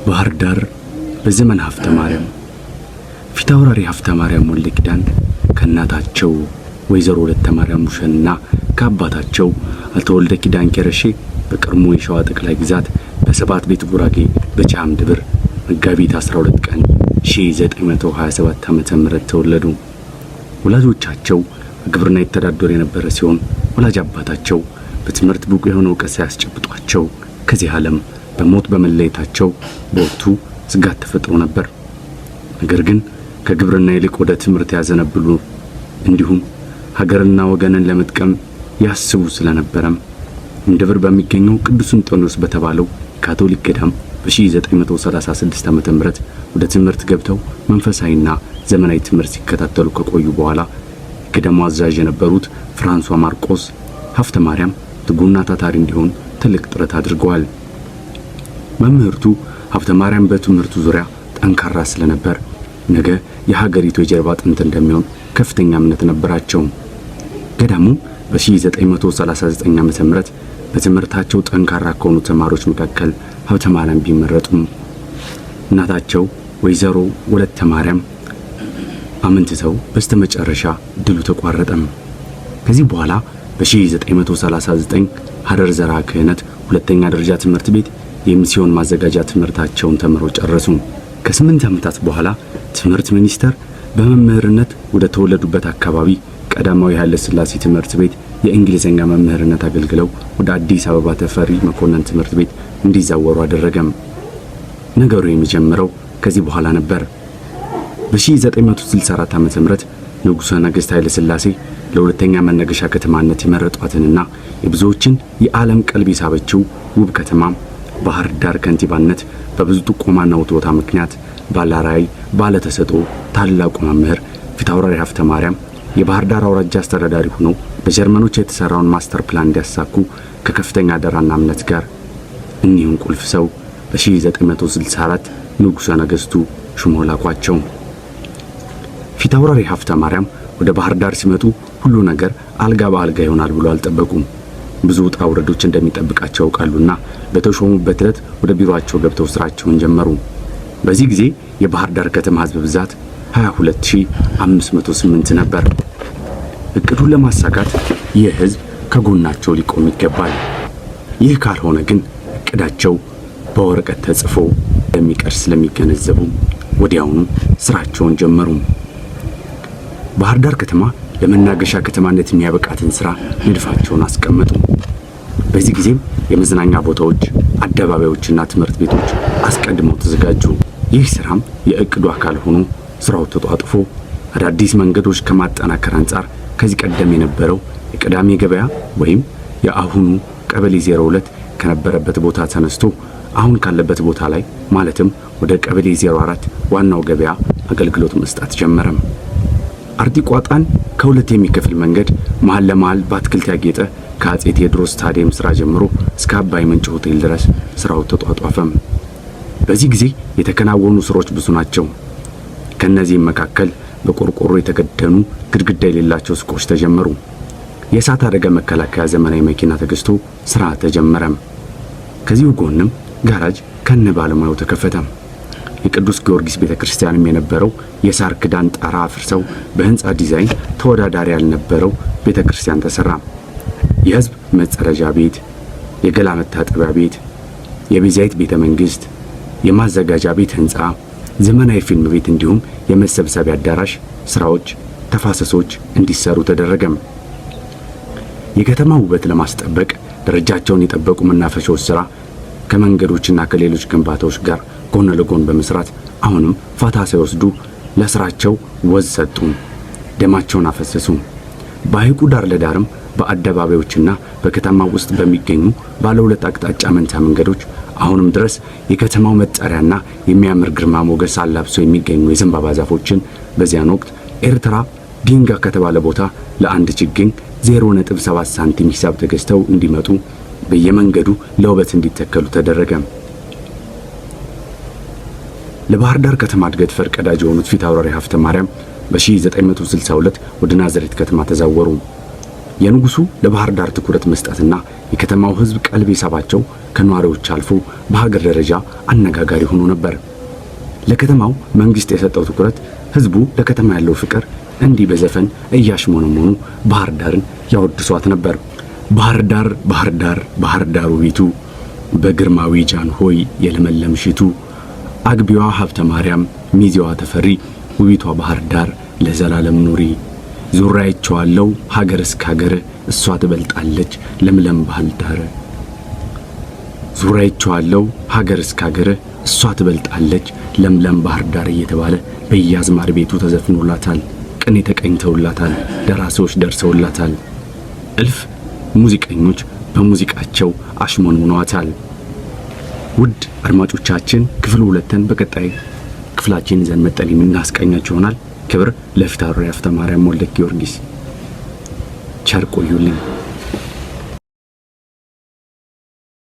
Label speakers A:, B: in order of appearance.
A: ባህር ዳር በዘመነ ሀብተ ማርያም። ፊታውራሪ ሀብተ ማርያም ወልደ ኪዳን ከእናታቸው ወይዘሮ ወለተ ማርያም ሙሸንና ከአባታቸው አቶ ወልደ ኪዳን ኬረሼ በቀድሞ የሸዋ ጠቅላይ ግዛት በሰባት ቤት ጉራጌ በቻም ድብር መጋቢት 12 ቀን 1927 ዓ.ም ተወለዱ። ወላጆቻቸው በግብርና ይተዳደሩ የነበረ ሲሆን ወላጅ አባታቸው በትምህርት ብቁ የሆነ እውቀት ሳያስጨብጧቸው ከዚህ ዓለም በሞት በመለየታቸው በወቅቱ ስጋት ተፈጥሮ ነበር። ነገር ግን ከግብርና ይልቅ ወደ ትምህርት ያዘነብሉ እንዲሁም ሀገርና ወገንን ለመጥቀም ያስቡ ስለነበረም እምድብር በሚገኘው ቅዱስ እንጦንዮስ በተባለው ካቶሊክ ገዳም በ1936 ዓ.ም ወደ ትምህርት ገብተው መንፈሳዊና ዘመናዊ ትምህርት ሲከታተሉ ከቆዩ በኋላ የገዳሙ አዛዥ የነበሩት ፍራንሷ ማርቆስ ሀብተ ማርያም ትጉና ታታሪ እንዲሆን ትልቅ ጥረት አድርገዋል። መምህርቱ ሀብተ ማርያም በትምህርቱ ዙሪያ ጠንካራ ስለነበር ነገ የሀገሪቱ የጀርባ አጥንት እንደሚሆን ከፍተኛ እምነት ነበራቸው። ገዳሙ በ1939 ዓ.ም በትምህርታቸው ጠንካራ ከሆኑ ተማሪዎች መካከል ሀብተ ማርያም ቢመረጡም እናታቸው ወይዘሮ ወለተ ማርያም አመንትተው በስተመጨረሻ ድሉ ተቋረጠም። ከዚህ በኋላ በ1939 ሀረር ዘራ ክህነት ሁለተኛ ደረጃ ትምህርት ቤት የሚስዮን ማዘጋጃ ትምህርታቸውን ተምረው ጨረሱ። ከ8 ዓመታት በኋላ ትምህርት ሚኒስቴር በመምህርነት ወደ ተወለዱበት አካባቢ ቀዳማዊ ኃይለ ሥላሴ ትምህርት ቤት የእንግሊዝኛ መምህርነት አገልግለው ወደ አዲስ አበባ ተፈሪ መኮንን ትምህርት ቤት እንዲዛወሩ አደረገም። ነገሩ የሚጀምረው ከዚህ በኋላ ነበር። በ1964 ዓ.ም ንጉሠ ነገሥት ኃይለ ሥላሴ ለሁለተኛ መነገሻ ከተማነት የመረጧትንና የብዙዎችን የዓለም ቀልብ የሳበችው ውብ ከተማ ባህር ዳር ከንቲባነት በብዙ ጥቆማና ውትወታ ምክንያት ባለራዕይ ባለተሰጥኦ ታላቁ መምህር ፊታውራሪ ሀብተ ማርያም የባህር ዳር አውራጃ አስተዳዳሪ ሆነው በጀርመኖች የተሰራውን ማስተር ፕላን እንዲያሳኩ ከከፍተኛ አደራና እምነት ጋር እኒህን ቁልፍ ሰው በ1964 ንጉሠ ነገሥቱ ሹመው ላኳቸው። ፊታውራሪ ሀብተ ማርያም ወደ ባህር ዳር ሲመጡ ሁሉ ነገር አልጋ በአልጋ ይሆናል ብሎ አልጠበቁም። ብዙ ውጣ ውረዶች እንደሚጠብቃቸው ያውቃሉና በተሾሙበት ዕለት ወደ ቢሮአቸው ገብተው ስራቸውን ጀመሩ። በዚህ ጊዜ የባህር ዳር ከተማ ሕዝብ ብዛት 22508 ነበር። እቅዱን ለማሳካት ይህ ሕዝብ ከጎናቸው ሊቆም ይገባል። ይህ ካልሆነ ግን እቅዳቸው በወረቀት ተጽፎ እንደሚቀር ስለሚገነዘቡ ወዲያውኑ ስራቸውን ጀመሩ። ባህር ዳር ከተማ ለመናገሻ ከተማነት የሚያበቃትን ስራ ንድፋቸውን አስቀመጡ። በዚህ ጊዜም የመዝናኛ ቦታዎች፣ አደባባዮችና ትምህርት ቤቶች አስቀድመው ተዘጋጁ። ይህ ስራም የእቅዱ አካል ሆኖ ስራው ተጧጥፎ አዳዲስ መንገዶች ከማጠናከር አንጻር ከዚህ ቀደም የነበረው የቅዳሜ ገበያ ወይም የአሁኑ ቀበሌ 02 ከነበረበት ቦታ ተነስቶ አሁን ካለበት ቦታ ላይ ማለትም ወደ ቀበሌ 04 ዋናው ገበያ አገልግሎት መስጠት ጀመረም። አርዲቋጣን ከሁለት የሚከፍል መንገድ መሃል ለመሃል በአትክልት ያጌጠ ከአጼ ቴዎድሮስ ስታዲየም ስራ ጀምሮ እስከ አባይ ምንጭ ሆቴል ድረስ ስራው ተጧጧፈም። በዚህ ጊዜ የተከናወኑ ስራዎች ብዙ ናቸው። ከነዚህም መካከል በቆርቆሮ የተከደኑ ግድግዳ የሌላቸው ሱቆች ተጀመሩ። የእሳት አደጋ መከላከያ ዘመናዊ መኪና ተገዝቶ ስራ ተጀመረም። ከዚሁ ጎንም ጋራጅ ከነ ባለሙያው ተከፈተ። የቅዱስ ጊዮርጊስ ቤተክርስቲያንም የነበረው የሳር ክዳን ጣራ አፍርሰው በህንፃ ዲዛይን ተወዳዳሪ ያልነበረው ቤተክርስቲያን ተሰራ። የህዝብ መጸዳጃ ቤት፣ የገላ መታጠቢያ ቤት፣ የቤዛዊት ቤተ መንግስት፣ የማዘጋጃ ቤት ህንፃ፣ ዘመናዊ ፊልም ቤት እንዲሁም የመሰብሰቢያ አዳራሽ ስራዎች፣ ተፋሰሶች እንዲሰሩ ተደረገም። የከተማ ውበት ለማስጠበቅ ደረጃቸውን የጠበቁ መናፈሻዎች ስራ ከመንገዶችና ከሌሎች ግንባታዎች ጋር ጎን ለጎን በመስራት አሁንም ፋታ ሳይወስዱ ለስራቸው ወዝ ሰጡ፣ ደማቸውን አፈሰሱ። በሐይቁ ዳር ለዳርም በአደባባዮችና በከተማ ውስጥ በሚገኙ ባለ ሁለት አቅጣጫ መንታ መንገዶች አሁንም ድረስ የከተማው መጠሪያና የሚያምር ግርማ ሞገስ አላብሰው የሚገኙ የዘንባባ ዛፎችን በዚያን ወቅት ኤርትራ ዲንጋ ከተባለ ቦታ ለአንድ ችግኝ 0.7 ሳንቲም ሂሳብ ተገዝተው እንዲመጡ በየመንገዱ ለውበት እንዲተከሉ ተደረገ። ለባህር ዳር ከተማ እድገት ፈርቀዳጅ የሆኑት ፊት አውራሪ ሀብተ ማርያም በ1962 ወደ ናዝሬት ከተማ ተዛወሩ። የንጉሱ ለባህር ዳር ትኩረት መስጠትና የከተማው ሕዝብ ቀልብ የሳባቸው ከነዋሪዎች አልፎ በሀገር ደረጃ አነጋጋሪ ሆኖ ነበር። ለከተማው መንግስት የሰጠው ትኩረት፣ ህዝቡ ለከተማ ያለው ፍቅር እንዲህ በዘፈን እያሽሞነሞኑ ባህር ዳርን ያወድሷት ነበር። ባህር ዳር፣ ባህር ዳር፣ ባህር ዳር ውቢቱ፣ በግርማዊ ጃንሆይ የለመለምሽቱ፣ አግቢዋ ሀብተ ማርያም ሚዜዋ ተፈሪ፣ ውቢቷ ባህር ዳር ለዘላለም ኑሪ። ዙሪያ አይቼዋለሁ ሀገር እስከ ሀገር፣ እሷ ትበልጣለች ለምለም ባህር ዳር። ዙሪያ አይቼዋለሁ ሀገር እስከ ሀገር፣ እሷ ትበልጣለች ለምለም ባህር ዳር እየተባለ በየአዝማሪ ቤቱ ተዘፍኖላታል። ቅኔ ተቀኝተውላታል። ደራሲዎች ደርሰውላታል። እልፍ ሙዚቀኞች በሙዚቃቸው አሽሞንሙነዋታል። ውድ አድማጮቻችን፣ ክፍል 2ን በቀጣይ ክፍላችን ይዘን መጠን የምናስቃኛችሁ ይሆናል። ክብር ለፊታውራሪ ሀብተ ማርያም ወልደ ጊዮርጊስ። ቸር ቆዩልኝ።